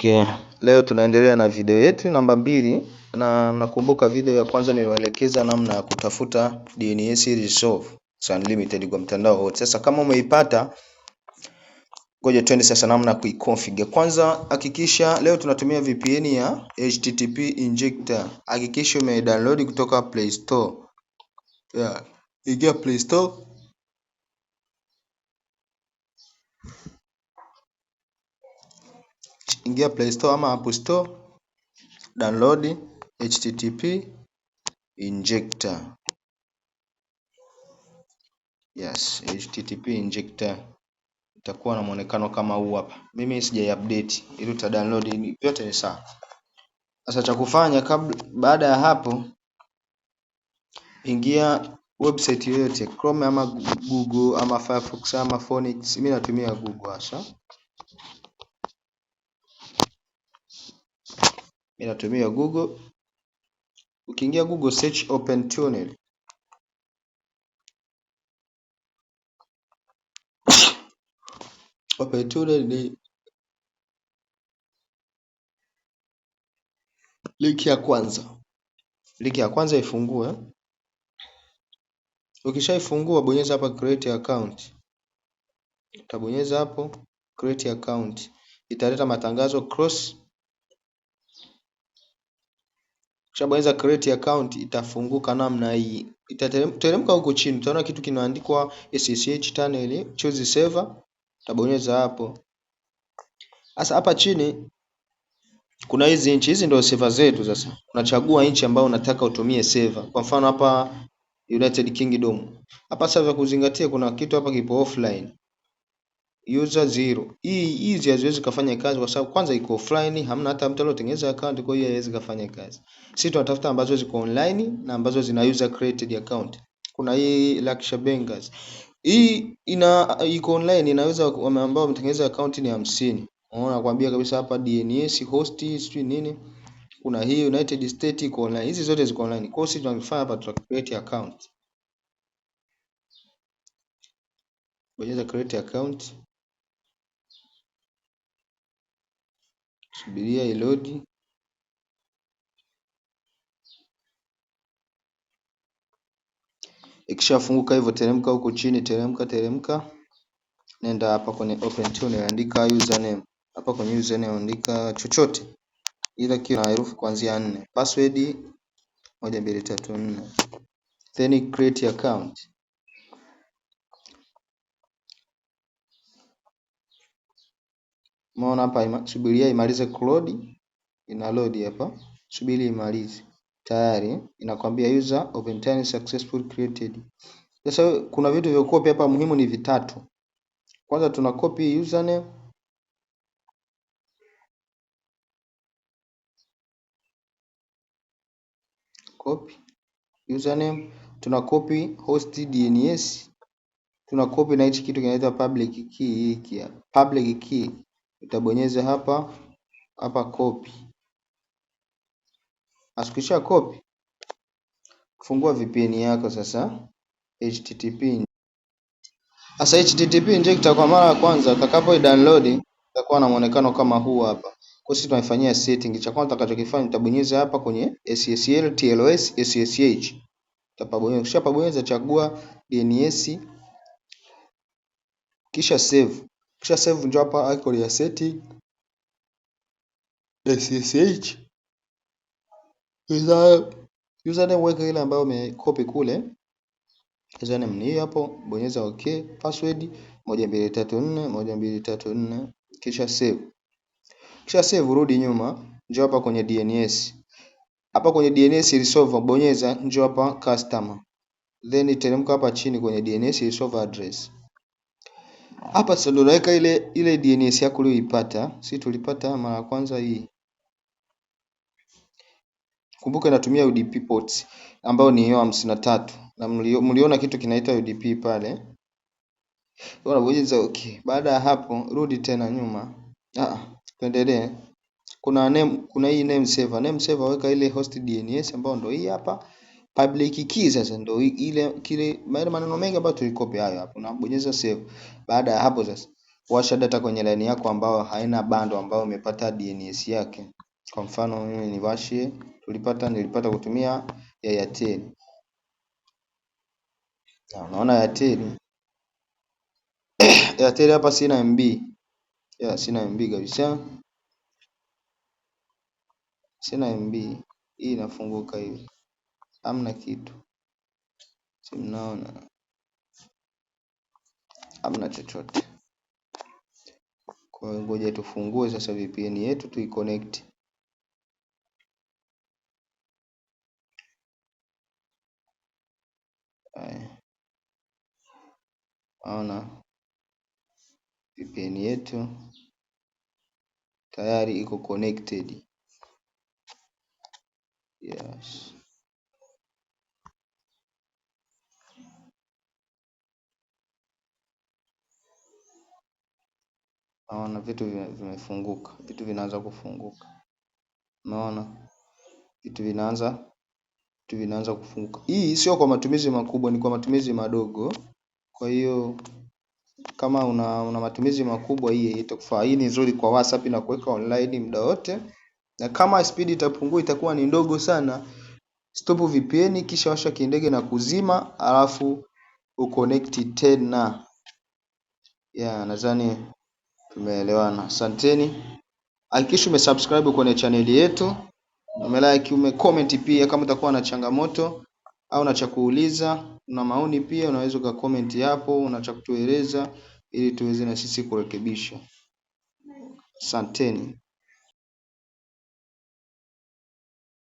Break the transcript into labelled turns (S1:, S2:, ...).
S1: Okay, leo tunaendelea na video yetu namba 2, na nakumbuka video ya kwanza niliwaelekeza namna ya kutafuta DNS resolve unlimited kwa mtandao wote. Sasa kama umeipata, ngoja twende sasa namna ya kuiconfigure. Kwanza hakikisha leo tunatumia VPN ya HTTP injector. Hakikisha umedownload kutoka Play Store. Yeah, ingia Play Store. Ingia Play Store ama App Store, download HTTP injector. Yes, HTTP injector itakuwa na muonekano kama huu hapa. Mimi sijai update ili uta download vyote ni sawa. Sasa cha kufanya kabla, baada ya hapo, ingia website yoyote Chrome ama Google ama Firefox ama Phoenix. Mimi natumia Google hasa. Mimi natumia Google. Ukiingia Google search Open Tunnel. Open Tunnel ni link ya kwanza. Link ya kwanza ifungue. Ukishaifungua bonyeza hapa create account. Utabonyeza hapo create account. Italeta matangazo cross. Ukishabonyeza create account itafunguka namna hii. Itateremka huko chini utaona kitu kinaandikwa SSH tunnel choose server. Utabonyeza hapo. Sasa hapa chini kuna hizi nchi, hizi ndio server zetu. Sasa unachagua nchi ambayo unataka utumie server. Kwa mfano hapa United Kingdom. Hapa sasa vya kuzingatia, kuna kitu hapa kipo offline. User 0. Hii hizi haziwezi kufanya kazi kwa sababu kwanza iko offline, hamna hata mtu aliyotengeneza account, kwa hiyo haiwezi kufanya kazi. Sisi tunatafuta ambazo ziko online na ambazo zina user created account. Kuna hii Laksha Bengals. Hii ina iko online, inaweza ambao wametengeneza account ni 50. Unaona nakwambia kabisa hapa DNS host sijui nini. Kuna hii United States iko online. Hizi zote ziko online. Kwa hiyo sisi tunafanya hapa tuta create account. Bonyeza create account. Subiria iload. Ikishafunguka hivyo, teremka huko chini, teremka teremka, nenda hapa kwenye open tunnel, andika username. Hapa kwenye username andika chochote, ila kiwe na herufi kuanzia 4. Password 1 2 3 4. Then create account. Umeona hapa, subiria imalize kuload, ina load hapa, subiri imalize. Tayari inakwambia user open tunnel successfully created. Sasa kuna vitu vya copy hapa muhimu ni vitatu. Kwanza tuna copy username, copy username, tuna copy host DNS, tuna copy na hichi kitu kinaitwa public key. Hiki hapa public key, utabonyeza hapa hapa copy. Asikisha copy, fungua VPN yako sasa HTTP. Sasa HTTP injector kwa mara ya kwanza utakapo download itakuwa na muonekano kama huu hapa. Kwa sisi tunaifanyia setting. Cha kwanza utakachokifanya utabonyeza hapa kwenye SSL TLS SSH. Utapabonyeza, kisha pabonyeza chagua DNS kisha save. Kisha save, njoo hapa icon ya setting SSH username weka ile ambayo umecopy kule. Username ni hiyo hapo, bonyeza okay. Password 1 2 3 4 1 2 3 4, kisha save. Kisha save, rudi nyuma, njoo hapa kwenye DNS. Hapa kwenye DNS resolver bonyeza, njoo hapa customer. Then teremka hapa chini kwenye DNS resolver address. Hapa sasa ndio unaweka ile DNS yako uliyoipata. Sisi tulipata mara ya kwanza hii. Kumbuka inatumia UDP ports ambayo ni hiyo 53, na mliona kitu kinaitwa UDP pale. Unabonyeza okay. Baada ya hapo rudi tena nyuma. Tuendelee. Kuna name, kuna hii name server. Name server weka ile host DNS ambayo ndio hii hapa. Public key sasa ndio ile kile maneno mengi ambayo tulikopi hayo hapo. Unabonyeza save. Baada ya hapo sasa Washa data kwenye line yako ambayo haina bando, ambayo umepata DNS yake. Kwa mfano mimi niwashe, nilipata kutumia Airtel. Unaona Airtel? Airtel hapa sina MB. Yeah, sina MB kabisa. Sina MB. Hii inafunguka hivi. Hamna kitu. Si mnaona? Hamna chochote. Kwa hiyo ngoja tufungue sasa VPN yetu tuiconnect. Haya. Naona VPN yetu tayari iko connected. Yes. Naona vitu vimefunguka, vitu vinaanza kufunguka. Unaona? Vitu vinaanza kufunguka. Hii sio kwa matumizi makubwa, ni kwa matumizi madogo. Kwa hiyo kama una matumizi makubwa hii itakufaa. Hii ni nzuri kwa WhatsApp na kuweka online muda wote. Na kama speed itapungua itakuwa ni ndogo sana. Stop VPN kisha washa kindege na kuzima, alafu uconnect tena. Yeah, nadhani tumeelewana. Asanteni. Hakikisha umesubscribe kwenye channel yetu, umelike, umecomment pia kama utakuwa na changamoto au na cha kuuliza, una maoni pia unaweza ukacomment hapo, una cha kutueleza ili tuweze na sisi kurekebisha. Asanteni.